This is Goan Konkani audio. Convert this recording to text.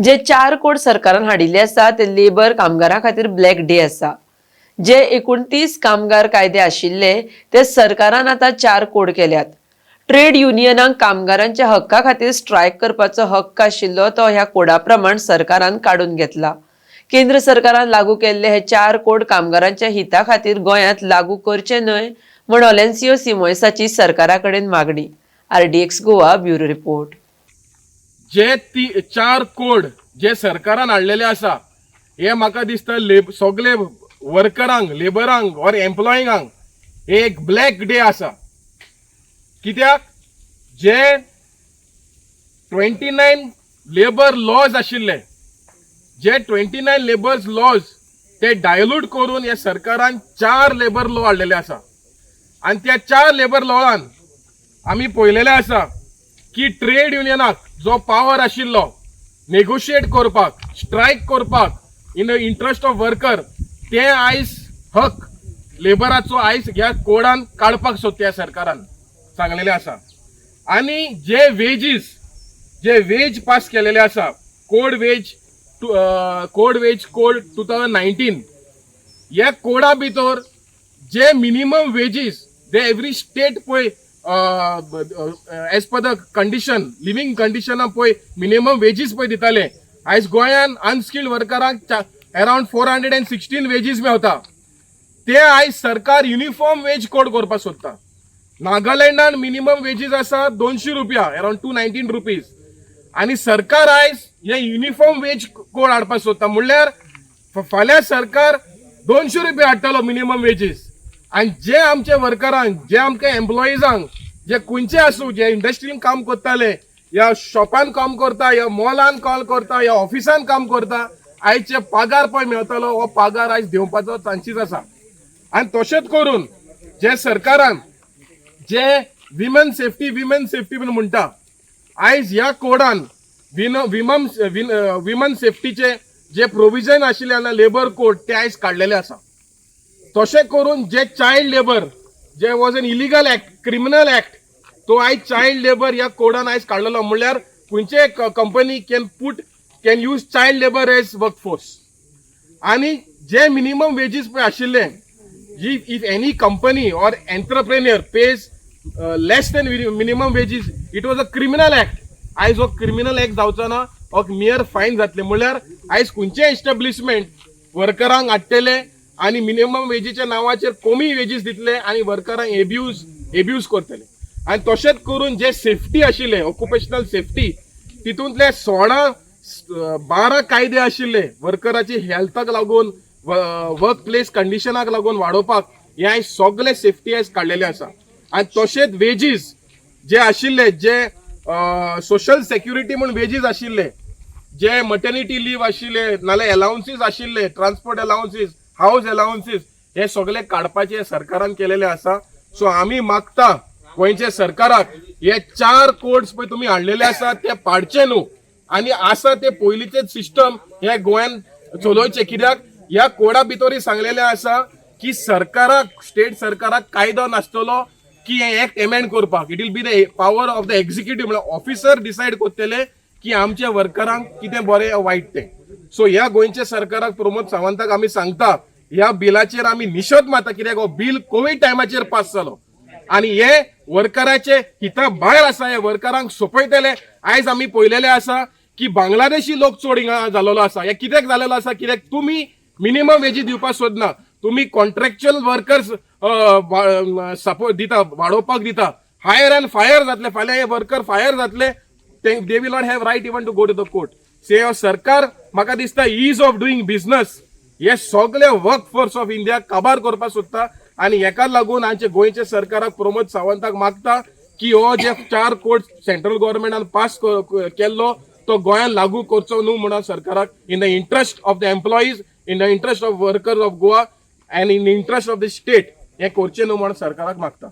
जे चार कोड सरकारान हाडिल्ले आसा ते लेबर कामगारां खातीर ब्लॅक डे आसा. जे 29 कामगार कायदे आशिल्ले ते सरकारान आतां चार कोड केल्यात. ट्रेड युनियनांक कामगारांच्या हक्का खातीर स्ट्रायक करपाचो हक्क आशिल्लो तो ह्या कोडा प्रमाण सरकारान काडून घेतला. केंद्र सरकारान लागू केल्ले हे चार कोड कामगारांच्या हिता खातीर गोंयांत लागू करचे न्हय म्हूण ओलेन्सियो सिमोयसाची सरकारा कडेन मागणी. RDX Goa, bureau report. जे ती चार कोड जे सरकारान हाडलेले आसा, हे म्हाका दिसता लेब सगळे वर्करांक, लेबरांक ऑर एम्प्लॉयिंगांक हे एक ब्लॅक डे आसा. कित्याक जे 29 लेबर लॉज आशिल्ले, जे 29 लेबर्स लॉज ते डायल्यूट करून हे सरकारान चार लेबर लॉ हाडलेले आसा. आनी त्या चार लेबर लॉान आमी पळयलेले आसा की ट्रेड युनियनाक जो पावर आशिल्लो नेगोशिएट करपाक, स्ट्रायक करपाक in the interest of worker, ते आयज हक लेबराचो आयज ह्या कोडान काडपाक सोदता ह्या सरकारान सांगलेले आसा. आनी जे वेजीस, जे वेज पास केलेले आसा, code wage code 2019, ह्या कोडा भितर जे मिनिमम वेजीस जे एवरी स्टेट पळय as per the condition, living कंडिशनां पळय मिनिमम वेजीस पळय दिताले, आयज गोंयान अनस्किल्ड वर्करांक around 416 wages मेवता. ते आयज सरकार युनिफॉर्म वेज कोड करपाक सोदता. नागालँडान मिनिमम वेजीस आसा 200 रुपया, अरावंड 219 रुपीज, आनी सरकार आयज हे युनिफॉर्म वेज कोड हाडपाक सोदता. म्हणल्यार फाल्यां सरकार 200 रुपया हाडटलो मिनिमम वेजीस. आनी जे आमचे वर्करांक, जे आमकां एम्प्लॉइजांक, जे खंयचे आसूं, जे इंडस्ट्रीन काम करताले या शॉपान काम करता या मॉलान काम करता या ऑफिसान काम करता, आयज जे पगार पळय मेळटलो, हो पगार आयज देंवपाचो चान्सीस आसा. आनी तशेंच करून जे सरकारान जे विमन सेफ्टी म्हणून म्हणटा, आयज ह्या कोडान विन विमन विमन सेफ्टीचे जे प्रोविजन आशिल्ले ना लेबर कोड, ते आयज काडलेले आसा. तशें करून जे चायल्ड लेबर जे was an illegal act, criminal act, तो आयज चायल्ड लेबर ह्या कोडान आयज काडलेलो. म्हणल्यार खंयचे company can use child labour as work force. आनी जे मिनिमम वेजीस पळय आशिल्ले जी, if any company or entrepreneur pays less than minimum wages, it was a criminal act. आयज हो क्रिमिनल एक्ट जावचो ना, हो मियर फायन जातले. म्हणल्यार आयज खंयचे एस्टेब्लिशमेंट वर्करांक हाडटले आनी मिनिमम वेजीच्या नांवाचेर कमी वेजीस दितले आनी वर्करांक एब्यूज करतले. आनी तशेंच करून जे सेफ्टी आशिल्ले, ऑक्युपेशनल सेफ्टी, तितूंतले 16 12 कायदे आशिल्ले वर्कराची हेल्थाक लागून, वर्क प्लेस कंडिशनाक लागून वाडोवपाक, हे आयज सगळे सेफ्टी आयज काडलेले आसा. आनी तशेंच वेजीस जे आशिल्ले, जे सोशल सेक्युरिटी म्हूण वेजीस आशिल्ले, जे मटर्निटी लीव आशिल्ले, नाल्यार एलावन्सीस आशिल्ले, ट्रान्सपोर्ट एलावन्सीस, हावज एलावन्सीस, हे सगळे काडपाचे सरकारान केलेले आसा. सो आमी मागता गोंयच्या सरकाराक, हे चार कोड्स पळय तुमी हाडलेले आसा ते पाडचे न्हू आनी आसा ते पयलींचे सिस्टम हे गोंयान चलोवचे. कित्याक ह्या कोडा भितरूय सांगलेले आसा की सरकाराक, स्टेट सरकाराक कायदो नासतलो की हे एक्ट एमेंड करपाक. It will be the power of the executive, म्हळ्यार ऑफिसर डिसायड करतले की आमच्या वर्करांक कितें बरें वायट तें. सो ह्या गोंयच्या सरकाराक, प्रमोद सावंताक आमी सांगता, ह्या बिलाचेर आमी निशेध मारता, कित्याक हो बिल कोवीड टायमाचेर पास जालो आनी हे वर्कराचे हिता भायर आसा. हे वर्करांक सोंपयतले. आयज आमी पळयलेले आसा की बांगलादेशी लोक चड हिंगा जालेलो आसा. हे कित्याक जालेलो आसा? कित्याक तुमी मिनिमम वेजी दिवपाक सोदना, तुमी कॉन्ट्रॅक्च्युअल वर्कर्स सपोर्ट दिता, वाडोवपाक दिता. हायर अँड फायर जातले. फाल्यां हे वर्कर फायर जातले, they will not have right even to go to the court. से सरकार म्हाका दिसता is of doing business हे सगळे वर्क फोर्स ऑफ इंडिया काबार करपाक सोदता. आनी हेका लागून आमचे गोंयच्या सरकाराक, प्रमोद सावंताक मागता की हो जे चार कोड सेंट्रल गव्हर्मेंटान पास केल्लो तो गोंयांत लागू करचो न्हू म्हणून सरकाराक, in the interest of the employees, in the interest of workers of Goa and in interest of the state, हें करचें न्हू म्हणून सरकाराक मागता.